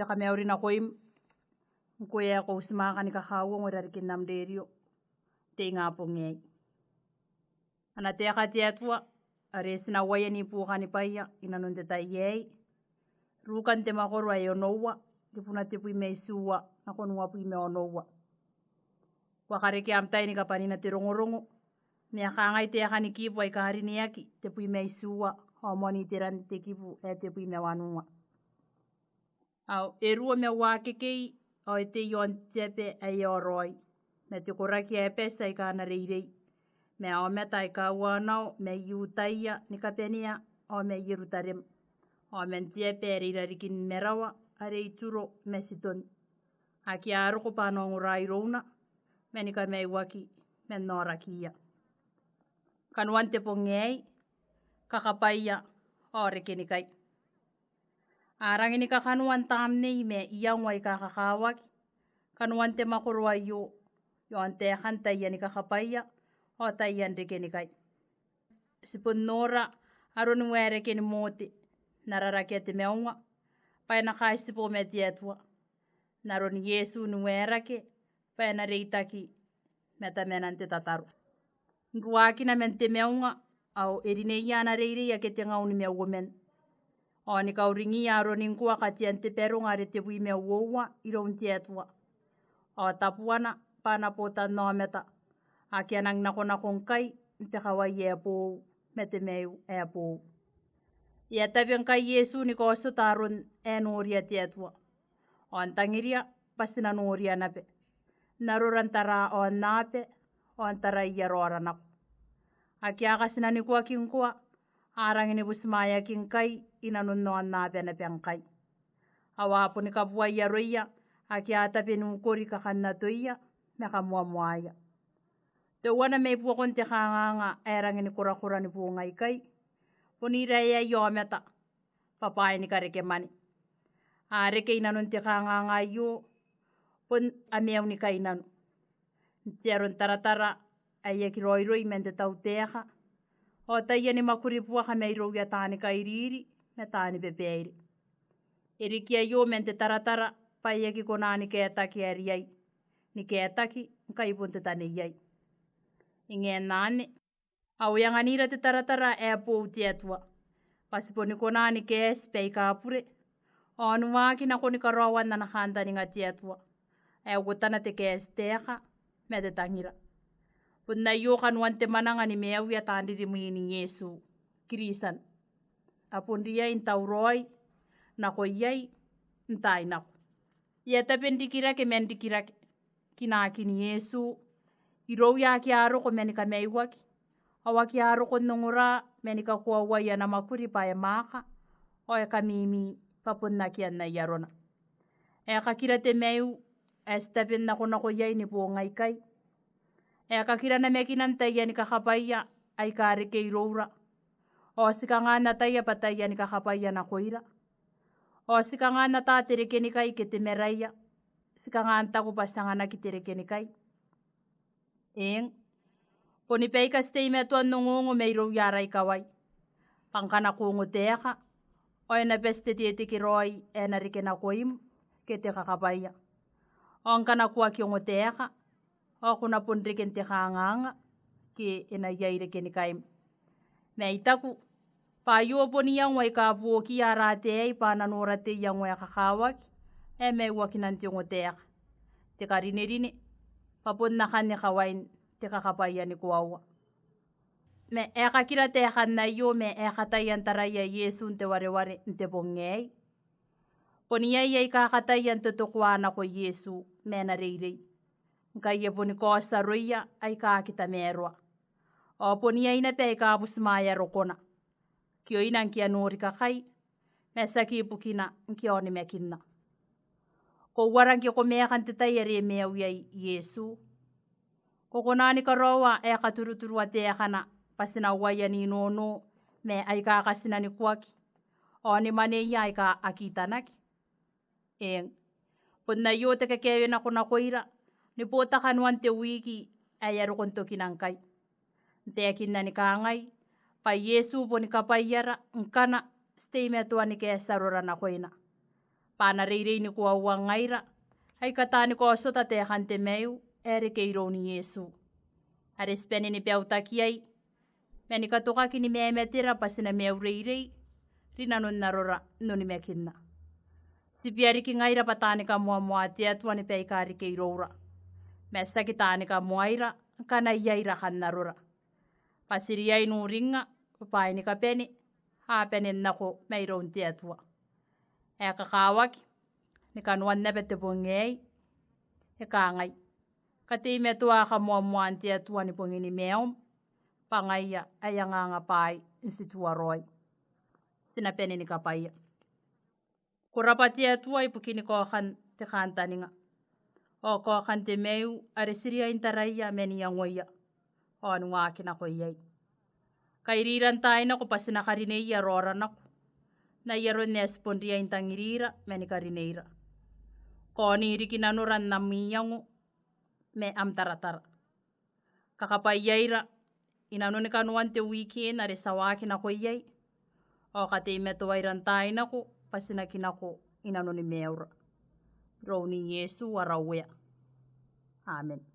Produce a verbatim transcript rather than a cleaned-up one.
Te kamauri nakoim ngkoe ae ko uti mwaaka ni kakauongo i rarikin am rerio n te ingabong aei. Ana taeka te Atua are ti na uaia ni buokanibwaia i nanon te tai aei, Ruukan te mwakoro ae onoua, ribuna tebwi ma itiua nakon uabwi ma onoua. Ko a karekea am tai ni kabwanina te rongorongo, ma e kangai taekan kibu aika rineaki, tebwi ma itiua, ao moan iteran te kibu ae tebwi ma wanua. Ao e ruo ma uakekei, ao e tei i aon te aba ae e ao raoi, ma te koraki ae bati aika a na reirei, ma aomata aika uanao mai Iutaia ni kabanea, ao mai Ierutarem, ao man te aba are i rarikin marawa are i Turo ma Titon, ake a roko bwa a na ongora irouna, ma ni kamaiuaki man aorakiia. Kanoan te bong aei, kakabwaia ao rekenikai. A rangi ni kakanoa n tamnei ma iango aika kakawaki kanoan te mwakoro aio, i aon taekan taiani kakabwaia ao taian rekenikai. Ti bon nora aron waeraken Mote n ara rakea te maunga bwa e na kaitibo ma te Atua, n aron Iesu ni waerake bwa e na reitaki ma Tamana n te tataro. N ruakina man te maunga, ao e rineia ana reirei ake tengaun ma uoman, ao ni kauringiia aroni ngkoa katean te baronga are tebwi ma uoua iroun te Atua, ao tabuana bwa ana botannaomata ake a nang nakonako ngkai n te kawai ae boou ma te maiu ae boou. E a tabe ngkai Iesu ni kaotiota aron ae noria te Atua, ao n tangiria bwa ti na noria naba, n arora n tara aonnaba, ao n taraia raora nako. Ake a katinanikuaki ngkoa a rangi ni butimwaeaki ngkai i nanon aonnaba naba ngkai, ao a boni kabuai aroia ake a tabe n ukori kakannatoia ma kamoamoaia. Teuana mai buakon te kanganga ae rangi ni korakora ni boong aikai, bon iraeai aomata bwa bwaai ni karekemwane. A reke i nanon te kanganga aio bon a maiu ni kainnano, n te aro n taratara ae aki raoiroi man te tautaeka, ao taiani mwakuri buaka mairouia taani kairiri ma taani babaire. E riki aio man te taratara bwa e aki kona ni kaetaki ae riai, ni kaetaki ngkai bon te taneiai. E ngae n anne, ao e anganira te taratara ae boou te Atua, bwa ti boni kona ni kaeti baika bure, ao n waaki nakon karaoan ana kantaninga te Atua, ae uotana te kaeti taeka ma te tangira. Bon aio kanoan te mwananga ni maiuia taan ririmwin Iesu Kristian. A bon riai n tauraoi nako iai n taai nako. E a tabe n rikirake man rikirake kinaakin Iesu irouia ake a roko mani kamaiuaki, ao ake a roko n ongora mani kakoauai ana mwakuri bwa e mwaaka, ao e kamimi bwa bon akea n ai arona. E kakira te maiu ae ti tabe n nakonako iai ni boong aikai. E kakira namakinan taiani kakabwaia aika reke iroura, ao ti kanga n ataia bwa taiani kakabwaia nakoira. Ao ti kanga n ata te rekenikai ke te maraia, ti kanga n taku bwa ti anganaki te rekenikai. Eng, boni baika ti teimatoa n ongongo mairouia ara ikawai, bwa ngkana ko ongotaeka, ao e na bati te tetekeraoi ae na reke nakoim ke te kakabwaia. Ao ngkana ko aki ongotaeka, ao ko na bon reke n te kanganga ke e na iai rekenikaim. Ma I taku bwa aio bon iango aika buokiia ara ataei bwa a na nora te iango ae kakawaki ae maiuakinan te ongotaeka, te karinerine, bwa bon akanne kawain te kakabwaia ni koaua. Ma e kakira taekan aio ma e kataia n taraia Iesu n te wareware n te bong aei. Bon iai aika kataia n totokoa nako Iesu ma ana reirei, ngkai e boni kaoti aroia aika aki tamaroa. Ao bon iai naba aika butimwaea rokona, kioina ngke a nori kakai, ma tiaki ibukina ngke a onimakinna. Ko uara ngke ko maeka n te tai are e maiu iai Iesu? Ko kona ni karaoa ae katuruturua taekana bwa ti na uaia n inono ma aika katinanikuaki, ao ni mwaneia aika aki tanaki? Eng, bon aio te kakaewe nako nakoira ni botaki kanoan te wiki ae a roko n tokina ngkai, n taekinna ni kangai bwa Iesu boni kabwaiara ngkana ti teimatoa ni kaeti arora nakoina, bwa a na reirei ni koaua ngaira aika taani kaotiota taekan te maiu ae reke iroun Iesu, are ti bane ni bautaki iai ma ni katokaki ni maematera bwa ti na maiureirei rinanon arora n onimakinna. Tibwa riki ngaira bwa taani kamoamoa te Atua ni baika reke iroura, ma tiaki taani kamoaira ngkana iai rakan arora, bwa ti riai n uringnga bwaai ni kabane a bane n nako mairoun te Atua. E kakawaki ni kanoan naba te bong aei, e kangai: Kateimatoa kamoamoan te Atua ni bongini maium, bwa ngaia ae anganga bwaai n tituaraoi. Ti na bane ni kabwaia. Ko rabwa te Atua ibukin kaokan te kantaninga ao kaokan te maiu are ti riai n taraia man iangoia ao n waaki nako iai. Kairira n taai nako bwa ti na karineia raora nako n ai aron ae ti bon riai n tangirira ma ni karineira. Kaoni riki nanora n am iango ma am taratara. Kakabwaiaira inanon kanoan te weekend are ti a waaki nako iai, ao kateimatoaira n taai nako bwa ti na kinako inanon maiura. Iroun Iesu ara Uea. Amen.